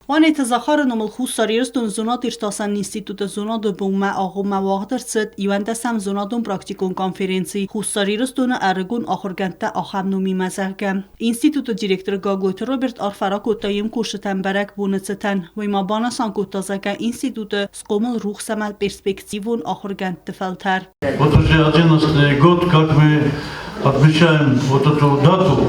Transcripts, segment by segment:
Уанеты Захары номыл Хуссар Ирыстоны зонад-иртасӕн институты зонады бонмӕ агъоммӕ уагъд ӕрцыд 11-ӕм зонадон-практикон конференци Хуссар Ирыстоны ӕрыгон ахуыргӕндтӕ ахӕм номимӕ, зӕгъгӕ. Институты директор Гаглойты Роберт арфӕ ракодта йе мкусджытӕн бӕрӕгбоны цытӕн. Уый ма банысан кодта, зӕгъгӕ, институты схъомыл рухс ӕмӕ перспективон ахуыргӕндты фӕлтӕр. Вот уже 11 год, как мы отмечаем вот эту дату,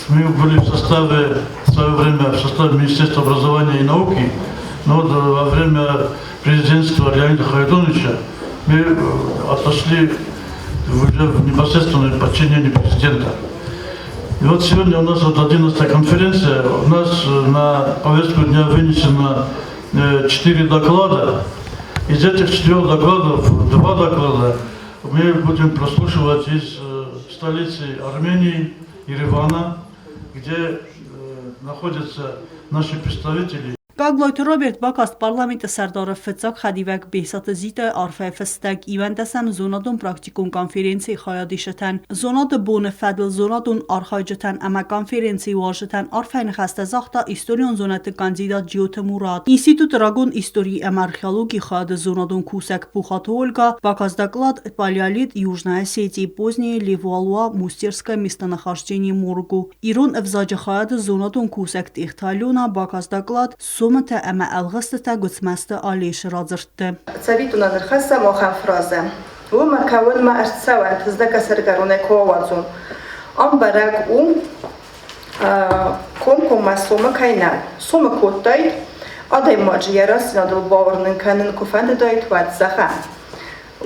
Мы были в составе, в свое время в составе Министерства образования и науки, но вот во время президентства Леонида Харитоновича мы отошли уже в непосредственное подчинение президента. И вот сегодня у нас вот 11 конференция, у нас на повестку дня вынесено 4 доклада. Из этих четырех докладов, два доклада мы будем прослушивать из столицы Армении, Еревана, где находятся наши представители. Гаглойты Роберт бакаст парламенты сӕрдары фыццаг хӕдивӕг Бесаты Зитайы арфӕйы фыстӕг 11-ӕм зонадон практикон конференцийы хайадисджытӕн. Зонады боны фӕдыл зонадон архайджытӕн ӕмӕ конференцийы уазджытӕн арфӕйы ныхӕстӕ загъта историон зонӕдты кандидат Джиоты Мурат. Институты рагон историйы ӕмӕ археологийы хайады зонадон кусӕг Пухаты Ольга бакаст доклад «Палеолит Южной Осетии, позднее Левуалуа, Мустерское местонахождение Моргу». Ирон ӕвзаджы хайады зонадон кусӕг Тъехты Алена бакаст доклад «Сомытӕ ӕмӕ ӕлгъыстытӕ Гуыцмӕзты Алешы радзырдты». Цӕвиттонӕн ӕрхӕссӕм ахӕм фразӕ: Уымӕ кӕуынмӕ ӕрцӕуӕнт, зӕгъгӕ сӕргӕронӕй куы ауадзон. Ам бӕрӕг у, комкоммӕ сомы кӕй нӕу. Сомы кодтаид, адӕймаджы йӕ рӕстдзинадыл бауырнын кӕнын куы фӕндыдаид, уӕд зӕгъӕм.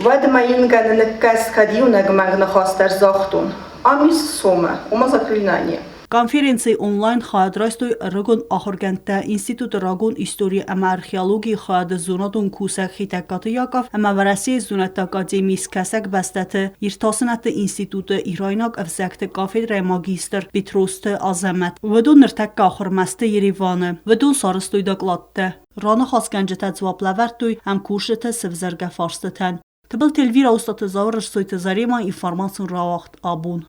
Уӕд мӕ ингӕны ныккӕс, кӕд иунӕг мӕнг ныхас дӕр загътон. Ам ис сомы, ома заклинание. Конференцийы онлайн хайад райстой ӕрыгон ахуыргӕндтӕ, институты рагон истори ӕмӕ археологийы хайады зонадон кусӕг Хетӕгкаты Яков ӕмӕ Уӕрӕсейы зонӕдты академийы скӕсӕг бӕстӕты иртасынӕдты институты ирайнаг ӕвзӕгты кафедрӕйы магистр Бетрозты Азӕмӕт. Уыдон ныртӕккӕ ахуырмӕ сты Ереваны. Уыдон сарӕзтой докладтӕ. Раныхасгӕнджытӕ дзуапп лӕвӕрдтой ӕмкусджыты сывзӕргӕ фарстытӕн. Тыбылты Эльвира, Остъаты Зауыр, Рссойты Заремӕ, информацион рауагъд абон.